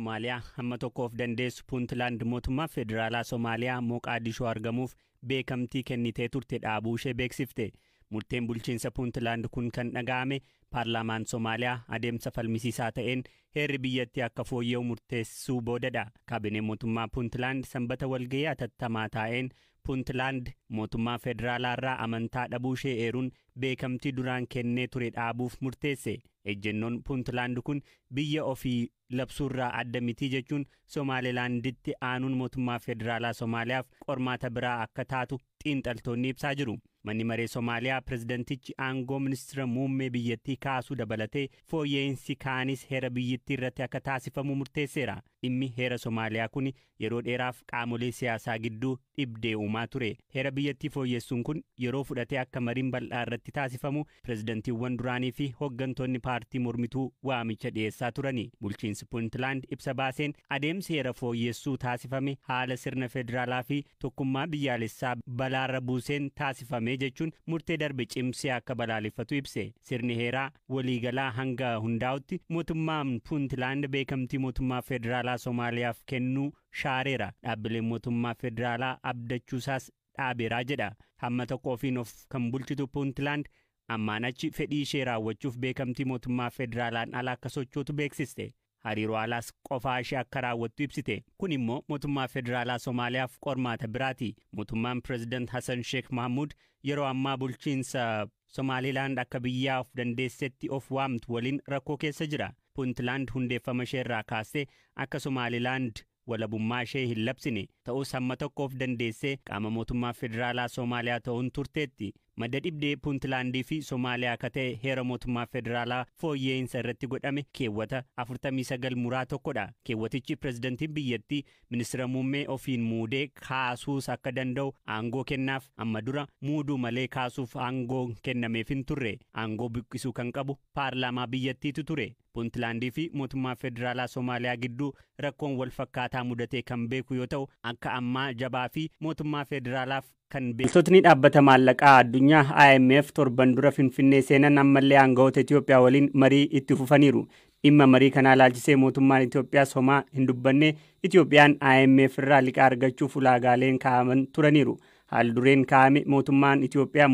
Somaaliyaa hamma tokko of dandeessu Puuntlaand mootummaa federaalaa Somaaliyaa Mooqaadishoo argamuuf beekamtii kennitee turte dhaabuu ishee beeksifte. Murteen bulchiinsa Puuntlaand kun kan dhaga'ame paarlaamaan Somaaliyaa adeemsa falmisiisaa ta'een heerri biyyattii akka fooyya'u murteessuu boodadha. Kaabineen mootummaa Puuntlaand Sanbata walga'ii hatattamaa taa'een Puuntlaand mootummaa federaalaa irraa amantaa dhabuu ishee eeruun beekamtii duraan kennee ture dhaabuuf murteesse. Ejjennoon Puuntlaand kun biyya ofii labsuurraa adda mitii jechuun Somaalilaanditti aanuun mootummaa federaalaa Somaaliyaaf qormaata biraa akka taatu xiinxaltoonni ibsaa jiru. Manni maree Somaaliyaa pirezidantichi aangoo ministeera muummee biyyattii kaasuu dabalatee fooyya'insi kaanis heera biyyattii irratti akka taasifamu murteesseera. Dhimmi heera Somaaliyaa kun yeroo dheeraaf qaamolee siyaasaa gidduu dhibdee uumaa ture. Heera biyyattii fooyyessuun kun yeroo fudhatee akka mariin bal'aa irratti taasifamu pirezidantiiwwan duraanii fi hooggantoonni paartii mormituu waamicha dhiyeessaa turani. Bulchiinsi Puuntlaand ibsa baaseen adeemsi heera fooyyessuu taasifame haala sirna federaalaa fi tokkummaa biyyaalessaa balaarra buuseen taasifame jechuun murtee darbe cimsee akka balaaleffatu ibse. Sirni heeraa waliigalaa hanga hundaa'utti mootummaan Puuntlaand beekamtii mootummaa federaalaa Somaaliyaaf kennuu shaareera. Dhaabbileen mootummaa federaalaa abdachuusaas dhaabeeraa jedha. Hamma tokko ofiin of kan bulchitu Puuntlaand ammaan achi fedhii ishee raawwachuuf beekamtii mootummaa federaalaan ala akka sochootu beeksiste. Hariiroo alaas qofaa ishee akka raawwattu ibsite. Kun immoo mootummaa federaalaa Somaaliyaaf qormaata biraati. Mootummaan pireezidant Hassan Sheekh Mahmud yeroo ammaa bulchiinsa Somaalilaand akka biyyaa of dandeessetti of waamtu waliin rakkoo keessa jira. Puuntlaand hundeeffama ishee irraa kaasee akka Somaalilaand walabummaa ishee hin labsine ta'us hamma tokko of dandeessee qaama mootummaa federaalaa Somaaliyaa ta'uun turteetti. Madda dhibdee Puuntlaandii fi Somaaliyaa akka ta'e heera mootummaa federaalaa fooyya'insa irratti godhame keewwata 49 muraa tokkodha. Keewwatichi pirezidantiin biyyattii ministeera muummee ofiin muudee kaasuus akka danda'u aangoo kennaaf. Amma dura muuduu malee kaasuuf aangoo kennameef hin turre. Aangoo buqqisuu kan qabu paarlaamaa biyyattiitu ture. Puuntlaandii fi mootummaa federaalaa Somaaliyaa gidduu rakkoon wal fakkaataa mudatee kan beeku yoo ta'u, akka ammaa jabaa fi mootummaa federaalaaf kan beeksotni dhaabbata maallaqaa addunyaa IMF torban dura Finfinnee seenan ammallee aangawoota Itoophiyaa waliin marii itti fufaniiru. Dhimma marii kanaa ilaalchisee mootummaan Itoophiyaas homaa hin dubbanne. Itoophiyaan IMF irraa liqaa argachuuf ulaagaaleen kaa'aman turaniiru. Haal dureen kaa'ame mootummaan Itoophiyaa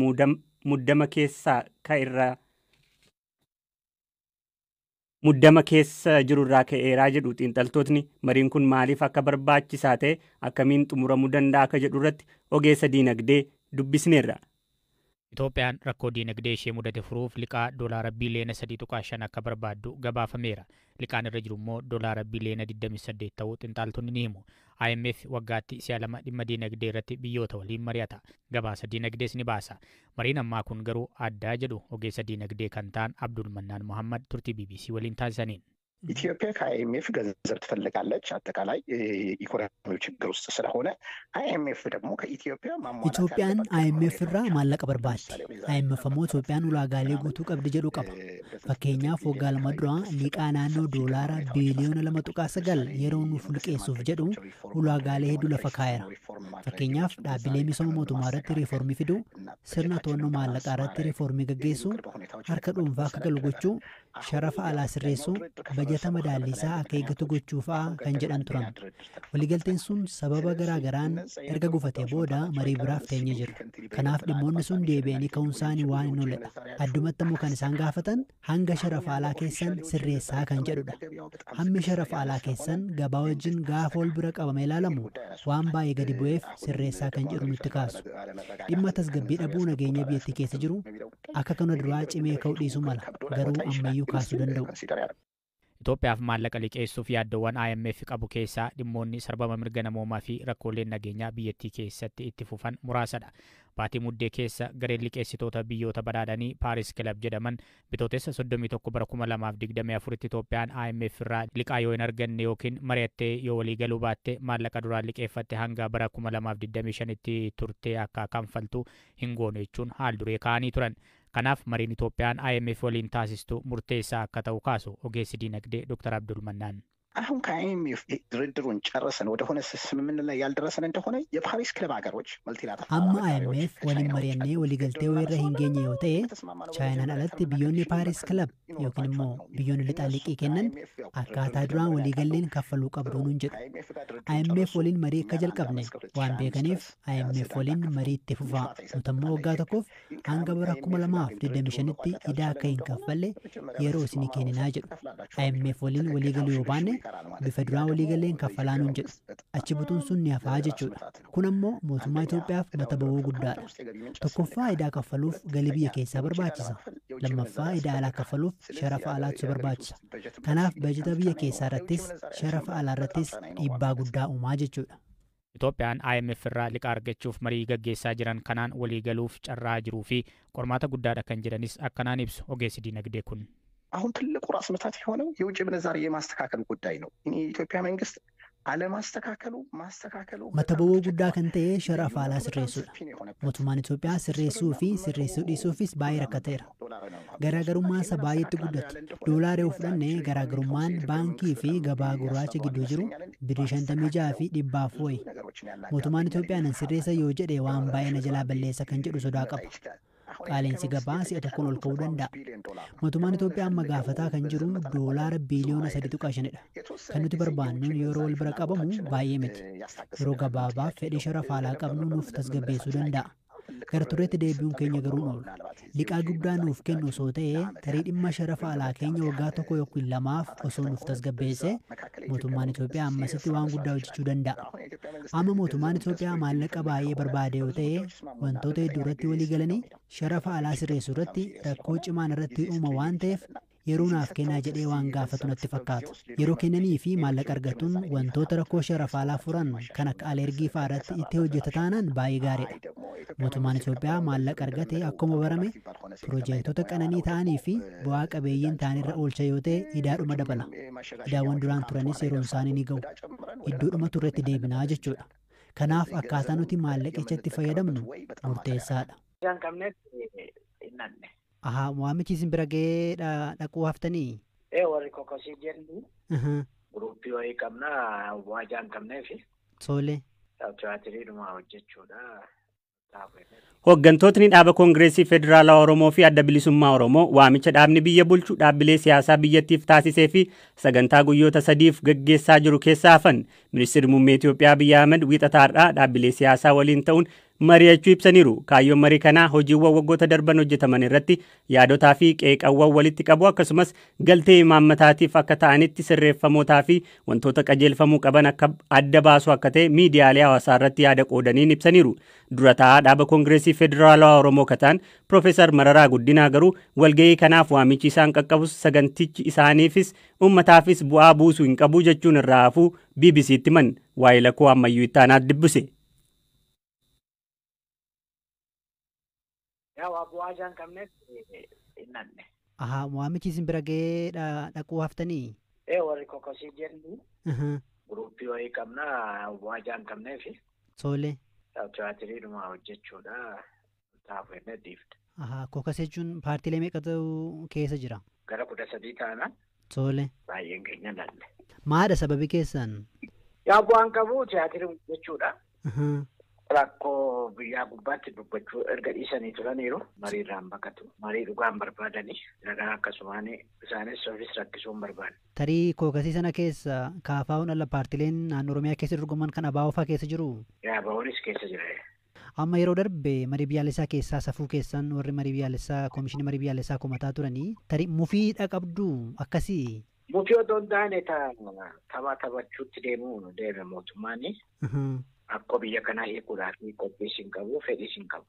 muddama keessaa ka irraa muddama keessa jiru irraa ka'eeraa jedhu xiinxaltootni. Mariin kun maaliif akka barbaachisaa ta'e, akkamiin xumuramuu danda'a akka jedhu irratti ogeessa diinagdee dubbisneerra. Itoophiyaan rakkoo diinagdee ishee mudate furuuf liqaa doolaara biliyoona 3.5 akka barbaaddu gabaafameera. Liqaan irra jiru immoo doolaara biliyoona 28 ta'uu xiinxaltoonni ni himu. IMF waggaatti si'a lama dhimma diinagdee irratti biyyoota waliin mari'ata. Gabaasa diinagdees ni baasa. Mariin ammaa kun garuu addaa jedhu ogeessa diinagdee kan ta'an Abdul Mannaan Muhammad turtii BBC waliin taasisaniin. ኢትዮጵያ ከአይኤምኤፍ ገንዘብ ትፈልጋለች። አጠቃላይ ኢኮኖሚው ችግር ውስጥ ስለሆነ አይኤምኤፍ ደግሞ ከኢትዮጵያ ማሟላት Itoophiyaan IMF irraa maallaqa barbaaddi. IMF ammoo Itoophiyaan ulaagaalee guutuu qabdi jedhu qaba. Fakkeenyaaf, waggaa 2 dura liqaa naannoo doolaara biiliyoona 2.9 yeroo nuuf liqeessuuf jedhu ulaagaalee hedduu lafa kaa'eera. Fakkeenyaaf, dhaabbilee misooma mootummaa irratti riiformii fiduu, sirna to'annoo maallaqaa irratti riiformii gaggeessuu, harka dhuunfaa akka galu gochuu, sharafa alaa sirreessuu, bajata madaallisaa akka eeggatu gochuu fa'aa kan jedhan turan. Waliigalteen sun sababa garaa garaan erga gufatee booda marii biraaf teenye jirra. Kanaaf dhimmoonni sun deebi'anii ka'uun isaanii waan hin oolledha. Addumatti immoo kan isaan gaafatan hanga sharafa alaa keessan sirreessaa kan jedhudha. Hammi sharafa alaa keessan gabaa wajjin gaafa wal bira qabamee ilaalamu waan baay'ee gadi bu'eef sirreessaa kan jedhu nutti kaasu. Dhimma tasgabbii dhabuu nageenya biyyattii keessa jiru akka kana duraa cimee ka'uu dhiisuu mala, garuu ammayyuu kaasuu danda'u. Itoophiyaaf maallaqa liqeessuuf yaaddoowwan IMF qabu keessaa dhimmoonni sarbama mirga namoomaa fi rakkooleen nageenyaa biyyattii keessatti itti fufan muraasadha. Baatii Muddee keessa gareen liqeessitoota biyyoota badhaadhanii Paaris Kilab jedhaman Bitootessa 31 bara 2024tti Itoophiyaan IMF irraa liqaa yoo hin arganne yookiin mari'attee yoo walii galuu baatte maallaqa duraan liqeeffatte hanga bara 2025tti turtee akka kanfaltu hin goonu jechuun haal duree kaa'anii turan. Kanaaf mariin Itoophiyaan IMF waliin taasistu murteessaa akka ta'u kaasu ogeessi diinagdee Dr. Abdul Mannaan. አሁን ከአይኤምኤፍ ድርድሩን ጨርሰን ወደሆነ ስምምነት ላይ ያልደረሰን እንደሆነ የፓሪስ ክለብ ሀገሮች መልቲላተራል Amma IMF waliin mari'annee waliigaltee wayirra hin geenye yoo ta'e, Chaayinaan alatti biyyoonni Paaris Kilab yookiin immoo biyyoonni lixaa liqii kennan akkaataa duraan waliigalleen kaffaluu qabdu nuun jedhu. IMF waliin marii akka jalqabne waan beekaniif IMF waliin marii itti fufaa. Nuti ammoo waggaa tokkoof hanga bara 2025tti idaa akka hin kaffalle yeroo isinii kenninaa jedhu. IMF waliin waliigaluu yoo baanne bifa duraan waliigalleen kaffalaa nuun jedhu. Achi butuun sun ni hafaa jechuudha. Kun ammoo mootummaa Itoophiyaaf mata ba'uu guddaadha. Tokkoffaa, idaa kaffaluuf galii biyya keessaa barbaachisa. Lammaffaa, idaa alaa kaffaluuf sharafa alaatu barbaachisa. Kanaaf bajeta biyya keessaa irrattis sharafa alaa irrattis dhiibbaa guddaa uumaa jechuudha. Itoophiyaan IMF irraa liqaa argachuuf marii gaggeessaa jiran kanaan waliigaluuf carraa jiruu fi qormaata guddaadha kan jedhanis akkanaan ibsu ogeessi diinagdee kun. አሁን ትልቁ ራስ ምታት የሆነው የውጭ ምንዛሪ የማስተካከል ጉዳይ ነው። የኢትዮጵያ መንግስት አለማስተካከሉ ማስተካከሉ Mata ba'uu guddaa kan ta'e sharafa alaa sirreessuudha. Mootummaan Itoophiyaa sirreessuu fi sirreessuu dhiisuufis baay'ee rakkateera. Garaagarummaan isaa baay'eetti guddate. Doolaara yoo fudhanne, garaagarummaan baankii fi gabaa gurraacha gidduu jiru birrii 56 fi 400 wayi. Mootummaan Itoophiyaa nan sirreessa yoo jedhe waan baay'ee na jalaa balleessa kan jedhu sodaa qaba. Qaaleensi gabaa si'a tokkoon ol ka'uu danda'a. Mootummaan Itoophiyaa amma gaafataa kan jiru doolaara biiliyoona 3.5dha. Kan nuti barbaannu yeroo wal bira qabamu baay'ee miti. Yeroo gabaabaaf fedhii sharafa alaa qabnu nuuf tasgabbeessuu danda'a. Gara tureetti deebi'uun keenya garuu hin oolu. Liqaa guddaa nuuf kennu osoo ta'ee, tarii dhimma sharafa alaa keenya waggaa tokko yookiin lamaaf osoo nuuf tasgabbeesse, mootummaan Itoophiyaa ammasitti waan guddaa hojjechuu danda'a. Amma mootummaan Itoophiyaa maallaqa baay'ee barbaade yoo ta'e, wantoota hedduu irratti walii galanii sharafa alaa sirreessuu irratti rakkoo cimaan irratti uuma waan ta'eef, yeroo naaf kennaa jedhee waan gaafatu natti fakkaata. Yeroo kennanii fi maallaqa argatuun wantoota rakkoo sharafa alaa furan kan akka alergii fa'aa irratti itti hojjeta taanaan baay'ee gaariidha. Mootummaan Itoophiyaa maallaqa argate akkuma barame piroojeektota qananii ta'anii fi bu'aa qabeeyyiin ta'anirra oolcha yoo ta'e, idaadhuma dabala. Idaawwan duraan turanis yeroon isaanii ni ga'u. Iddoodhuma turretti deebinaa jechuudha. Kanaaf akkaataa nuti maallaqicha itti fayyadamnu murteessaadha. Isaan qabnetti hin nanne. Ahaa, waamichi isin bira ga'ee dhaquu haftanii? Ee, warri kokosii jennu guruppii wayii qabna waajaa hin qabneefi. Tole. Tiyaatiriidhuma hojjechuudha. Hooggantootni dhaaba Koongireesii Federaalaa Oromoo fi Adda Bilisummaa Oromoo waamicha dhaabni biyya bulchu dhaabbilee siyaasaa biyyattiif taasisee fi sagantaa guyyoota 3f gaggeessaa jiru keessaa hafan. Ministeerri Muummee Itoophiyaa Abiyyi Ahmed wiixataarraa dhaabbilee siyaasaa waliin ta'uun mari'achuu ibsaniiru. Kaayyoon marii kanaa hojiiwwan waggoota darban hojjetaman irratti yaadotaa fi qeeqawwan walitti qabu, akkasumas galtee imaammataatiif akka ta'anitti sirreeffamootaa fi wantoota qajeelfamuu qaban akka adda baasu akka ta'e miidiyaalee hawaasaa irratti yaada qoodaniin ibsaniiru. Dura taa'aa dhaaba Koongireesii Federaalawaa Oromoo kataan Piroofeesar Mararaa Guddinaa garuu walga'ii kanaaf waamichi isaan qaqqabus sagantichi isaaniifis uummataafis bu'aa buusuu hin qabu jechuun irraa hafuu BBCtti himan. Waa'ee lakkoo ammayyuu itti aanaat dubbise. Yaa, bu'aa isaan qabnetti hin nanne. Ahaa, waamichi isin bira ga'ee dhaquu haftanii? Ee, warri kokosii jennu guruppii wayii qabna waajaa hin qabneefi. Tole. Tiyaatiriidhuma hojjechuudha. Taa'u jennee dhiifne. Ahaa, kokas jechuun paartiilee meeqatu keessa jira? Gara 13 taana. Tole. Baay'een keenya nanne. Maadha sababi keessan? Yaa, bu'aan qabu tiyaatirii hojjechuudha. Rakkoo biyyaa gubbaatti dubbachuu erga dhiisanii turaniiru. Mariirraan baqatu. Marii dhugaan barbaadanii. Nagaa akkasumaan isaanis ofis rakkisuu hin barbaanne. Tarii kookasii sana keessa kaafaa'uun ala paartiileen naannoo Oromiyaa keessa dorgoman kan ABO fa'aa keessa jiru? Yaa, ABOnis keessa jira. Amma yeroo darbe marii biyyaalessaa keessaa safuu keessan warri marii biyyaalessaa, koomishinii marii biyyaalessaa komataa turanii, tarii mufiidha qabdu akkasii? Mufii otoo hin taane tapha taphachuutti deemuu deeme mootummaan. Akkoo biyya kanaa hiikuudhaaf qophiis hin qabu, fedhiis hin qabu.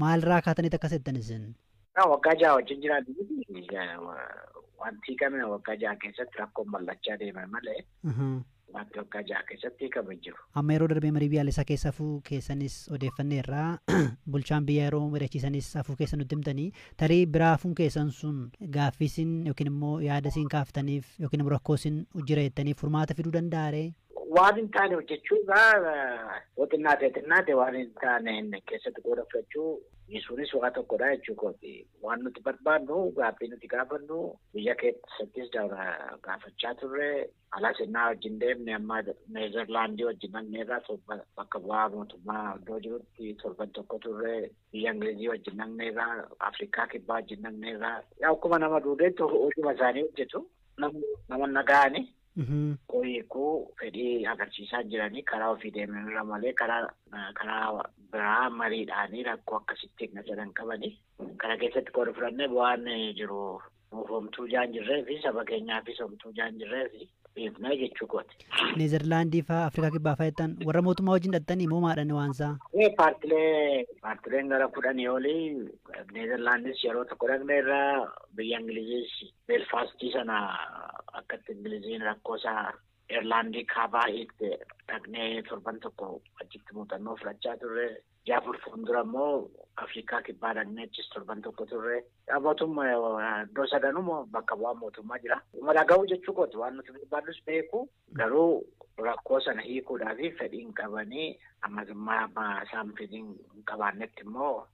Maalirraa kaataniit akkas jettan isin? Waggaa 6 wajjin jiraatu wanti hiikame waggaa 6 keessatti rakkoon mul'achaa deeme malee wanti waggaa 6 keessatti hiikame jiru. Amma yeroo darbee marii biyyaalessaa keessa hafuu keessanis odeeffanneerraa, bulchaan biyyaa yeroo mari'achiisanis hafuu keessan nutti himtanii, tarii biraa hafuun keessan sun gaaffii isin yookiin immoo yaada isin kaaftaniif yookiin immoo rakkoo isin jira jettaniif furmaata fiduu danda'a ree? Waan hin taane hojjechuurraa yoo xinnaate xinnaate waan hin taane keessatti qooda fudhachuu dhiisuunis waa tokkodha jechuudha. Waan nuti barbaannu gaaffii nuti gaafannu biyya keessattis gaafachaa turre alas innaa wajjin deemne amma Neezerlaandii wajjin dhaqneerraa bakka bu'aa mootummaa iddoo jirutti torban tokko turre, biyya Ingilizii wajjin dhaqneerraa, Afrikaa Kibbaa wajjin dhaqneerraa. Akkuma nama duudeetti hojuma isaanii hojjetu nama nagaani. Hiikuu fedhii agarsiisaa jiranii karaa ofii deemanirra malee karaa biraa mariidhaanii rakkoo akkasitti hin jedhan qabanii. Kana keessatti qooda fudhannee bu'aan jiru nuuf homtuu jaan jirree fi saba keenyaafis homtuu jaan jirree fi dhiifnee jechuu kooti. Neezerlaandii faa Afrikaa Kibbaa faa jettan warra mootummaa wajjin dhattanii moo maadhaan waan isaa? Paartileen gara 10 olii Neezerlaandis yeroo tokko dhaqneerra, biyya Ingiliziis Beelfaastii sana akkatti Ingiliziin rakkoo isaa Eerlaandii kaabaa hiikte dhaqnee torban tokko achitti muuxannoo fudhachaa turre. Ji'a fuuldura immoo Afrikaa Kibbaa dhaqnee achis torban tokko turre. Mootummaa iddoo sadanuu bakka bu'aa mootummaa jira. Dhaga'uu jechuu kooti waan nuti barbaadus beeku garuu rakkoo sana hiikuudhaaf fedhiin qabanii ammasummaa isaan fedhiin hin qabaannetti immoo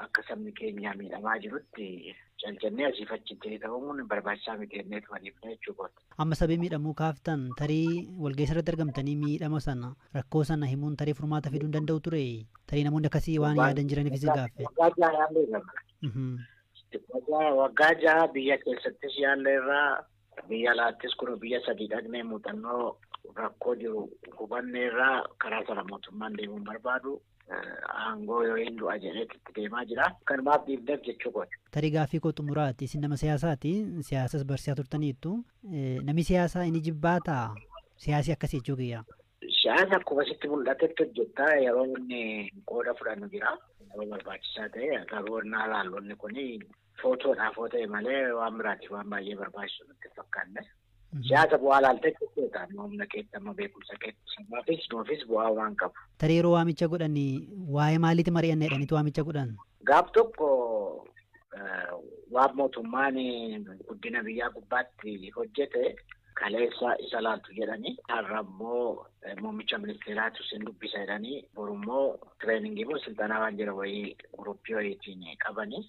akka sabni keenya miidhamaa jirutti calcannee asiif achitti ta'uun barbaachisaa miti jennee turaniifne jechuu kooti. Amma sabii miidhamuu kaaftan tarii walgeessa irratti argamtanii miidhama sana rakkoo sana himuun tarii furmaata fiduu hin danda'u ture, tarii namoonni akkasii waan yaadan jiraniif isin gaaffe. Waggaa 6 biyya keessattis yaalla irraa biyya alaattis kun biyya 3 dhaqnee muuxannoo rakkoo jiru hubanne irraa karaa sana mootummaan deemuun barbaadu. Aangoo yoo hin du'a jedheetti itti deemaa jira. Kanumaaf dhiifneef jechuu kooti. Tarii gaaffii koo xumuraati. Isin nama siyaasaati. Siyaasas barsiisaa turtaniittu. Namni siyaasaa inni jibbaataa? Siyaasii akkasii jechuu kiyya. Siyaasa akkuma sitti mul'atetti hojjetta. Yeroo inni qooda fudhannu jira. Yeroo barbaachisaa ta'e garuu innaa laallonni kun footoodhaaf yoo ta'e malee waan biraatiif waan baay'ee barbaachisu nutti fakkaanne. Siyaasa bu'aa laaltee jechuudha. Humna keetti amma beekumsa keetti sabaafis nuufis bu'aa waan qabu. Tarii yeroo waamicha godhanii waa'ee maaliitti mari'anne jedhaniitu waamicha godhan? Gaaf tokko waan mootummaan guddina biyyaa gubbaatti hojjete kaleessa isa laaltu jedhanii har'a immoo muummicha ministeeraatu isin dubbisa jedhanii borummoo tireeningii moo silxanaa waan jedhu wayii guruppii wayiitiin qabanii.